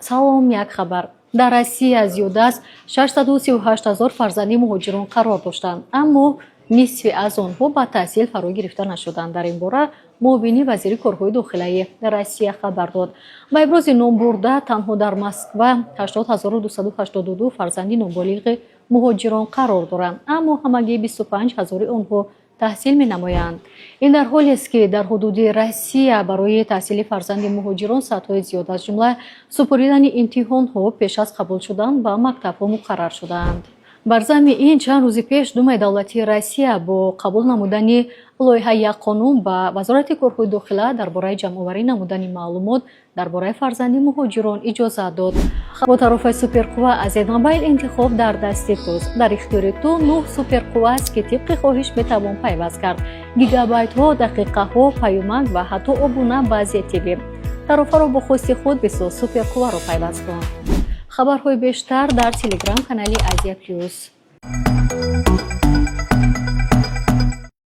Салом, як хабар. Дар Россия зиёда аз 638 ҳазор фарзанди муҳоҷирон қарор доштанд, аммо нисфи аз онҳо ба таҳсил фаро гирифта нашуданд. Дар ин бора муовини вазири корҳои дохилаи Россия хабар дод. Ба ибрози номбурда, танҳо дар Москва 80 282 фарзанди ноболиғи муҳоҷирон қарор доранд, аммо ҳамагӣ 25 ҳазори онҳо таҳсил менамоянд. Ин дар ҳолест, ки дар ҳудуди Россия барои таҳсили фарзанди муҳоҷирон сатҳҳои зиёд, аз ҷумла супоридани имтиҳонҳо пеш аз қабул шудан ба мактабҳо, муқаррар шудаанд. Бар замми ин, чанд рӯзи пеш Думаи давлатии Россия бо қабул намудани лоиҳаи як қонун ба Вазорати корҳои дохила дар бораи ҷамъоварӣ намудани маълумот дар бораи фарзанди муҳоҷирон иҷозат дод. Бо тарофаи суперқувва аз Азмобайл интихоб дар дасти туст. Дар ихтиёри ту нӯҳ суперқувва аст, ки тибқи хоҳиш метавон пайваст кард: гигабайтҳо, дақиқаҳо, паёмак ва ҳатто обуна ба ЗТВ. Тарофаро бо хости худ бисоз, суперқувваро пайваст кун. Хабарҳои бештар дар телеграм канали Азия Плюс.